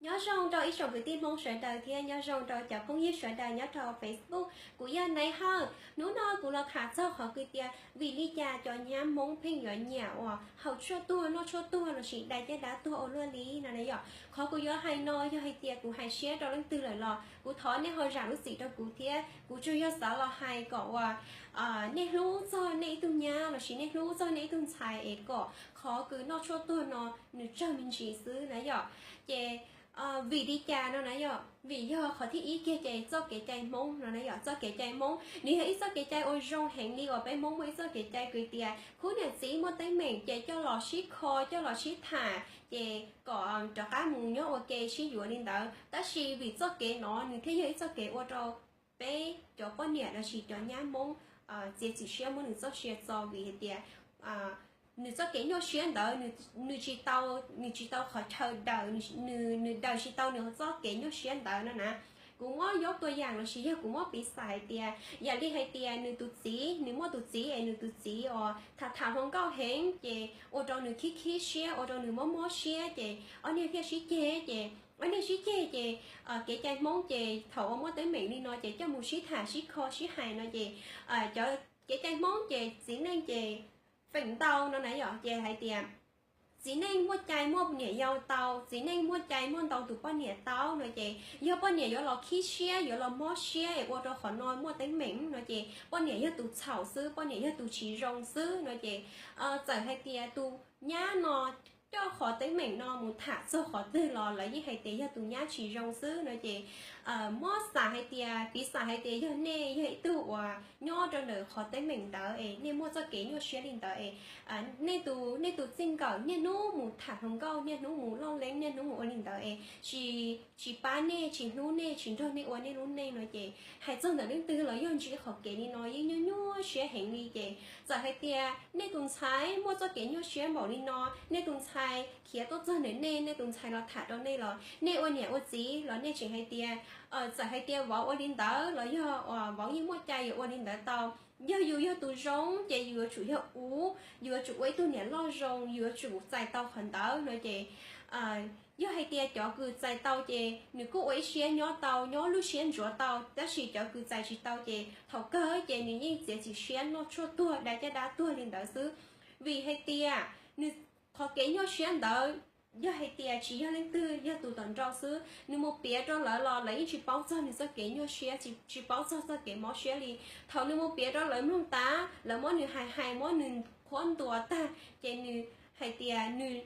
Nyob zoo rau ib tsoom kwv tij Hmoob sawv daws thiab nyob zoo rau cov phooj ywg sawv daws nyob rau Facebook. Kuv yog Naiv Hawj. Hnub no kuv los tham txog qhov kws tias vim li cas cov nyab Hmoob pheej yuav nyiam uas haus tshuaj tuag, noj tshuaj tuag lossis dai caj dab tuag ua luaj li no na yom. Qhov kuv yuav hais no yog hais tias kuv hais siab rau leej twg lawm los kuv thov nej ho zam lub txim rau kuv thiab. Kuv tsuas yog xav los hais kom uas nej hlub txog nej ib tug nyab lossis nej hlub txog nej ib tug ntxhais es kom qhov kws noj tshuaj tuag no nws tsawg me ntsis xwb na yom. Ces vim li cas no na yom, vim yog qhov thib ib kiag ces txoj kev cai Hmoob no na yom. Txoj kev cai Hmoob nws yog ib txoj kev cai uas zoo heev li uas peb Hmoob muaj ib txoj kev cai kws tias khub niam txiv muaj teeb meem ces coj los sib kho, coj los sib tham ces kom rov qab mus nyob ua ke sib yuav li ntawd. Tab sis vim txoj kev no nws thiaj yog ib txoj kev ua rau peb cov poj niam lossis cov nyab Hmoob txiav txim siab muab nws txoj sia txo vim hais tias nws txoj kev nyuaj siab ntawd nws tsis tau, nws tsis tau qhov chaw daws, nws daws tsis tau nws txoj kev nyuaj siab ntawd no na. Kuv muab yuav tua yam lossis yog kuv muab piv xam hais tias yam li hais tias nws tus txiv, nws muaj tus txiv es nws tus txiv uas tham tham hluas nkauj heev ces ua rau nws khib khib siab, ua rau nws mob mob siab ces ob niag thiaj sib ceg ces ob niag sib ceg ces kev cai Hmoob ces thaum uas muaj teeb meem li no ces coj mus sib tham sib kho sib hais no ces cov kev cai Hmoob ces txiv neej ces feem ntau no na yom ces hais tias txiv neej muaj cai muaj niam yau tau, txiv neej muaj cai muaj ntau tus poj niam tau no ces yog poj niam yuav los khib siab yuav los mob siab es ua rau qhov no muaj teeb meem no ces poj niam yog tus txhaum xwb, poj niam yog tus tsis zoo xwb no ces txawm hais tias tus nyab no coj qhov teeb meem no mus tham txog qhov twg los lawv yeej hais tias yog tus nyab tsis zoo xwb no ces muab xam hais tias, piv xam hais tias yog nej yog ib tug uas nyob rau ntawm qhov teeb meem ntawd es nej muaj txoj kev nyuaj siab li ntawd es nej tus, nej tus txij nkawm niaj hnub mus tham hluas nkauj, niaj hnub mus loj leeb, niaj hnub mus ua li ntawd es tsis, tsis pab nej, tsis hlub nej, tsis nrog nej ua nej lub neej no ces hais txog ntawm leej twg los yog ntsib qhov kev li no yeej nyuaj nyuaj siab heev li ces txawm hais tias nej tus ntxhais muaj txoj kev nyuaj siab npaum li no, nej tus ntxhais khiav tuaj txog ntawm nej, nej tus ntxhais los tham rau nej los nej ua niam ua txiv los nej tseem hais tias txawm hais tias vauv ua li ntawd los yog vauv yeej muaj cai yuav ua li ntawd tau. Yog yus yog tus zoo ces yus yuav tsum yog ub, yus yuav tsum ua ib tug niam loj zoo, yus yuav tsum txais tau qhov ntawd no ces yog hais tias cov kws txais tau ces nws kuj ua ib siab nyob tau, nyob lub siab ntsuav tau, tab sis cov kws txais tsis tau ces thaum kawg ces nws yeej txiav txim siab noj tshuaj tuag, dai caj dab tuag li ntawd xwb. Vim hais tias nws, qhov kev nyuaj siab ntawd yog hais tias tsis yog leej twg, yog tus tom nrau xwb, nws mus piav rau lawv los lawv yeej tsis paub txog nws txoj kev nyuaj siab, tsis paub txog txoj kev mob siab li. Thaum nws mus piav rau lawv mloog tas, lawv muab nws hais hais, muab nws qhuab ntuas tag ces nws hais tias nws,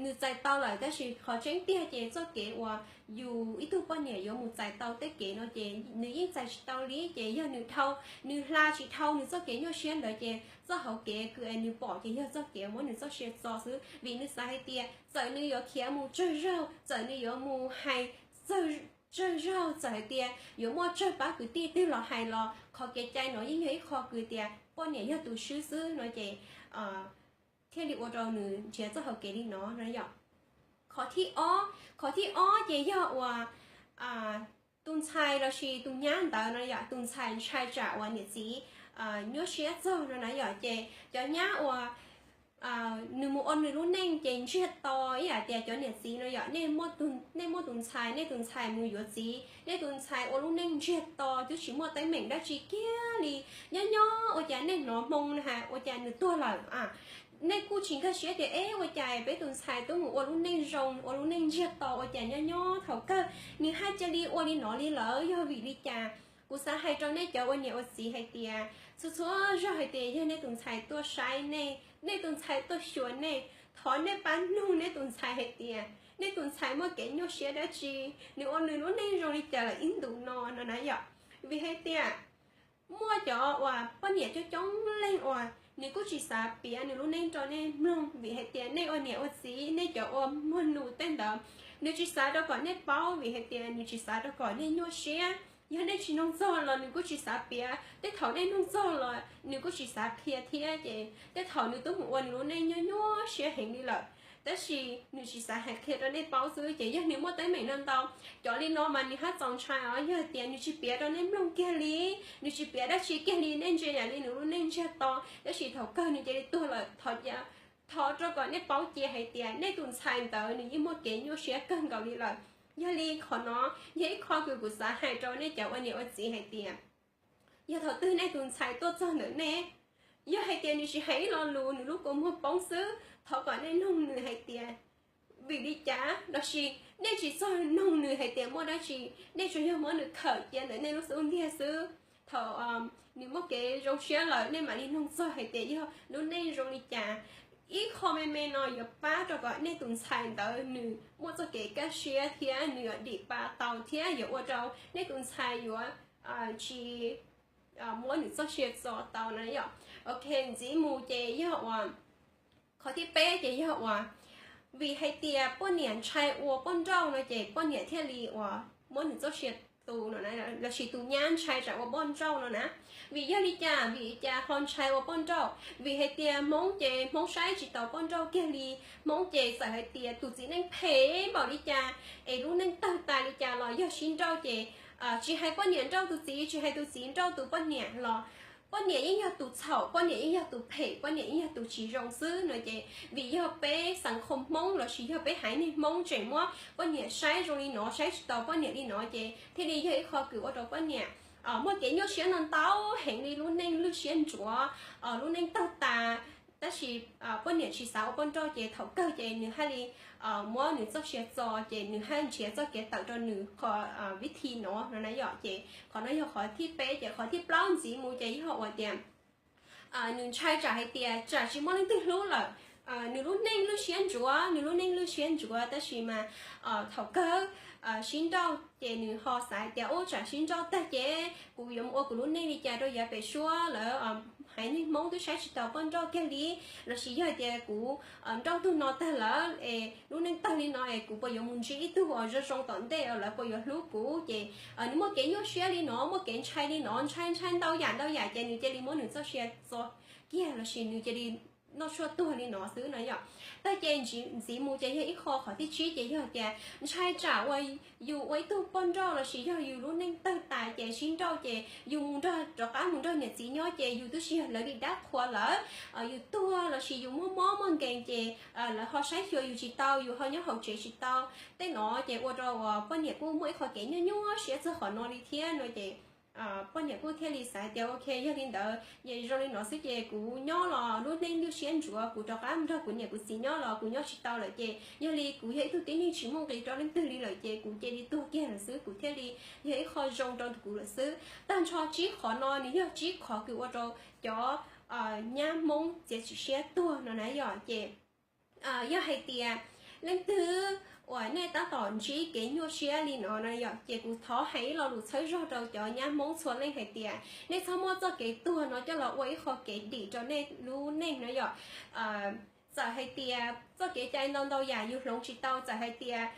nws txais tau lawm, tab sis qhov tseeb tiag ces txoj kev uas yus ib tug poj niam yuav mus txais tau tej kev no ces nws yeej txais tsis tau li. Ces yog nws dhau, nws hla tsis dhau nws txoj kev nyuaj siab ntawd ces txoj hauv kev kws es nws pom ces yog txoj kev muab nws txoj sia txo xwb, vim nws xav hais tias txawm nws yuav khiav mus tsawg zaug, txawm nws yuav mus hais tsawg zaug, txawm hais tias yuav muaj tsawg pab kwv tij twg los hais los qhov kev cai no yeej yog ib qho kws tias poj niam yog tus swb xwb no ces thiaj li ua rau nws nrhiav txoj hauv kev li no no yom. Qhov thib ob, qhov thib ob ces yog uas tus ntxhais lossis tus nyab ntawd no yom, tus ntxhais ntshai tsam uas niam txiv nyuaj siab txog no na yom, ces cov nyab uas nws mus ua nws lub neej ces ntsiag to ib yam tias cov niam txiv no yom, nej muaj tus ntxhais, nej tus ntxhais mus yuav txiv, nej tus ntxhais ua lub neej ntsiag to twb tsis muaj teeb meem dab tsi kiag li, nyob nyob ua cas nej hnov hmoo na has ua cas nws tuag lawm a. Nej kuj tsis nkag siab tias eb ua cas peb tus ntxhais twb mus ua lub neej zoo, ua lub neej ntsiag to ua cas nyob nyob thaum kawg nws haj cia li ua li no li lawm, yog vim li cas? Kuv xav hais rau nej cov ua niam ua txiv hais tias txhua txhua zaug hais tias yog nej tus ntxhais tuaj saib nej, nej tus ntxhais tuaj xyuas nej, thov nej pab nug nej tus ntxhais hais tias nej tus ntxhais muaj kev nyuaj siab dab tsi, nws ua nws lub neej zoo li cas lawm ib ntus no no na yom. Vim hais tias muaj cov uas poj niam coob coob leej uas nws kuj tsis xav piav nws lub neej rau nej mloog, vim hais tias nej ua niam ua txiv, nej cov ua muag nus tej ntawd, nws tsis xav rau kom nej paub, vim hais tias nws tsis xav rau kom nej nyuaj siab. Yog nej tsis nug txog los nws kuj tsis xav piav, tej thaum nej nug txog los nws kuj tsis xav qhia thiab, ces tej thaum nws twb mus ua nws lub neej nyuaj nyuaj siab heev li lawm, tab sis nws tsis xav hais qhia rau nej paub xwb. Ces yog nws muaj teeb meem no ntau, cov li no mas nws haj txaus ntshai os. Yog tias nws tsis piav rau nej mloog kiag li, nws tsis piav dab tsi kiag li, nej ntsia yam li nws lub neej ntsiag to, tab sis thaum kawg nws cia li tuag lawm. Thov, thov rau kom nej paub cia hais tias nej tus ntxhais ntawd nws yeej muaj kev nyuaj siab kawg nkaus li lawm. Yog li qhov no yog ib qho kws kuv xav hais rau nej cov ua niam ua txiv hais tias, yog thaum twg nej tus ntxhais tuaj txog ntawm nej, yog hais tias nws tsis hais ib lo lus, nws lub kua muag poob xwb, thov kom nej noog nws hais tias vim li cas, lossis nej tsis txog noog nws hais tias muaj dab tsi, nej tsuas yog muab nws khawm cia ntawm nej lub xub ntiag xwb. Thaum nws muaj kev zoo siab lawm nej mam li noog txog hais tias yog lub neej zoo li cas. Ib qho me me no yuav pab rau kom nej tus ntxhais ntawd nws muaj txoj kev kaj siab thiab nws yuav dim pa tau thiab yuav ua rau nej tus ntxhais yuav tsis muab nws txoj sia txo tau na yom. Ok, ntxiv mus ces yog uas qhov thib peb ces yog uas vim hais tias poj niam ntshai ua poj nrauj no ces poj niam thiaj li uas muab nws txoj sia tu no na, lossis tus nyab ntshai tsam ua poj nrauj no na. Vim yog li cas, vim li cas ho ntshai ua poj nrauj? Vim hais tias Hmoob ces Hmoob saib tsis taus poj nrauj kiag li. Hmoob ces txawm hais tias tus txiv neej phem npaum li cas es lub neej tawg tas li cas los yog sib nrauj ces tsis hais poj niam nrauj tus txiv, tsis hais tus txiv nrauj tus poj niam los poj niam yeej yog tus txhaum, poj niam yeej yog tus phem, poj niam yeej yog tus tsis zoo xwb no ces vim yog peb xeem Hmoob lossis yog peb haiv neeg Hmoob tseem muab poj niam saib zoo li no, saib tsis taus poj niam li no ces thiaj li yog ib qho kws ua rau poj niam muaj kev nyuaj siab no ntau heev li, lub neej lwj siab ntsuav, lub neej tawg tas. Tab sis poj niam tsis xav ua poj nrauj ces thaum kawg ces nws haj li muab nws txoj sia txo ces nws haj nrhiav txoj kev tawm rau nws qhov vib thi no no na yom. Ces qhov no yog qhov thib peb. Ces qhov thib plaub ntxiv mus ces yog uas tias nws ntshai tsam hais tias tsam tsis muaj leej twg hlub lawm. Nws lub neej lwj siab ntsuav, nws lub neej lwj siab ntsuav tab sis mas thaum kawg sib nrauj ces nws ho xav hais tias ub tsam sib nrauj tag ces kuv yuav mus ua kuv lub neej li cas rau yav pem suab, lawv haiv neeg Hmoob twb saib tsis taus poj nrauj kiag li, lossis yog hais tias kuv nrauj tug no tag lawm es lub neej tawg li no es kuv puas yuav mus ntsib ib tug uas zoo zoo tom ntej, lawv puas yuav hlub kuv? Ces nws muaj kev nyuaj siab li no, muaj kev ntshai li no, ntshai ntshai ntau yam ntau yam ces nws cia li muab nws txoj sia txo kiag lossis nws cia li noj tshuaj tuag li no xwb no yom. Tag ces ntxiv mus ces yog ib qho, qhov thib tsib ces yog tias ntshai tsam uas yus ua ib tug poj nrauj lossis yog yus lub neej tawg tas ces sib nrauj ces yus mus nrog, rov qab mus nrog niam txiv nyob ces yus twb tsis yog lawv li dab qhuas lawm, yus tuag lossis yus muaj mob muaj nkees ces lawv ho saib xyuas yus tsis tau, yus ho nyob hauv tsev tsis tau. Tej no ces ua rau uas poj niam kuj muaj ib qho kev nyuaj nyuaj siab txog qhov no li thiab no ces poj niam kuj thiaj li xav tias ok, yog li ntawd es zoo li no xwb ces kuv nyob los lub neej lwj siab ntsuav, kuv rov qab nrog kuv niam kuv txiv nyob los kuv nyob tsis tau lawm ces yog li kuv yog ib tug tib neeg tsis muaj nqis rau leej twg li lawm ces kuv cia li tuag kiag lawm xwb, kuv thiaj li yog ib qho zoo rau kuv lawm xwb. Tag nrho tsib qhov no nws yog tsib qhov kws ua rau cov nyab Hmoob txiav txim siab tuag no na yom. Ces yog hais tias leej twg uas nej tab tom ntsib kev nyuaj siab li no na yom, ces kuv thov hais ib lo lus txhawb zog rau cov nyab Hmoob txhua leej hais tias nej txhob muab txoj kev tuag no coj los ua ib qho kev dim rau nej lub neej no yom. Txawm hais tias txoj kev cai ntau ntau yam yus hloov tsis tau, txawm hais tias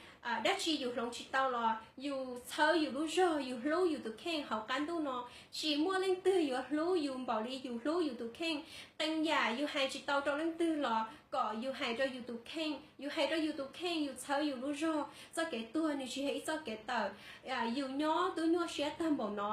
dab tsi yus hloov tsis tau los yus txhawb yus lub zog, yus hlub yus tus kheej hauv qab ntuj no. Tsis muaj leej twg yuav hlub yus npaum li yus hlub yus tus kheej. Qee yam yus hais tsis tau rau leej twg los kom yus hais rau yus tus kheej, yus hais rau yus tus kheej, yus txhawb yus lub zog. Txoj kev tuag nws tsis yog ib txoj kev tawm. Yus nyob twb nyuaj siab tag npaum no,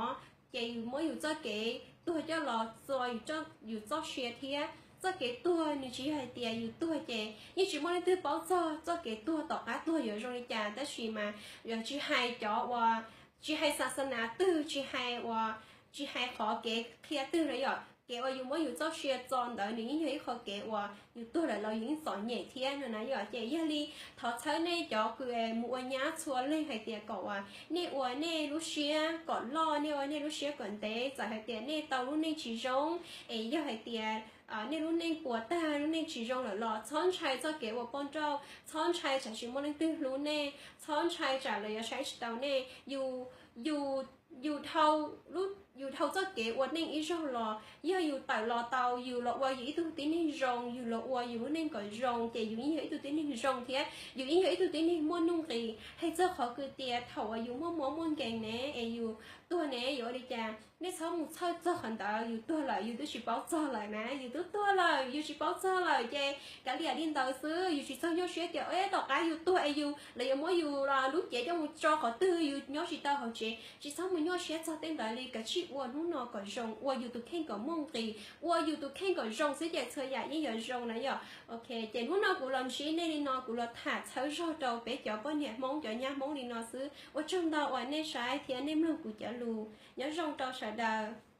ces yus muab yus txoj kev tuag coj los txo yus txoj sia thiab. Txoj kev tuag nws tsis yog hais tias yus tuag ces yeej tsis muaj leej twg paub txog txoj kev tuag tom qab tuag yuav zoo li cas, tab sis mas yog tsis hais cov uas tsis hais xas xas nas twg, tsis hais uas tsis hais qhov kev qhia twg na yom, kev uas yus muab yus txoj sia txo ntawd nws yeej yog ib qho kev uas yus tuag lawm los yus yeej txom nyem thiab no na yom. Ces yog li thov txhawb nej cov kws mus ua nyab txhua leej hais tias kom uas nej ua nej lub siab kom loj, nej ua nej lub siab kom ntev. Txawm hais tias nej tau lub neej tsis zoo, es yog hais tias nej lub neej puas tag, lub neej tsis zoo lawm los txhob ntshai txoj kev ua poj nrauj, txhob ntshai tsam tsis muaj leej twg hlub nej, txhob ntshai tsam lawv yuav saib tsis taus nej. Yus, yus, yus dhau, yus dhau txoj kev ua neej ib zaug los yog yus tawm los tau, yus los ua yus ib tug tib neeg zoo, yus los ua yus lub neej kom zoo ces yus yeej yog ib tug tib neeg zoo thiab yus yeej yog ib tug tib neeg muaj nuj nqis. Hais txog qhov kws tias thaum uas yus muaj mob muaj nkees ne es yus tuag ne yuav ua li cas, Nej txhob mus txhawj txog qhov ntawd, yus tuag lawm yus twb tsis paub txog lawm na, yus twb tuag lawm yus tsis paub txog lawm ces kav liam li ntawd xwb, yus tsis txhob nyuaj siab tias eb tom qab yus tuag es yus lawv yuav muab yus lub cev coj mus tso qhov twg, yus nyob tsis tau hauv tsev, tsis txhob mus nyuaj siab txog tej ntawd li, kav tsij ua hnub no kom zoo, ua yus tus kheej kom muaj nqis, ua yus tus kheej kom zoo xwb ces txhua yam yeej yuav zoo na yom. Ok, ces hnub no kuv los ntsib nej li no, kuv los tham txhawb zog rau peb cov poj niam Hmoob cov nyab Hmoob li no xwb. Ua tsaug ntau uas nej saib thiab nej mloog kuv cov lus. Nyob zoo rau sawv daws.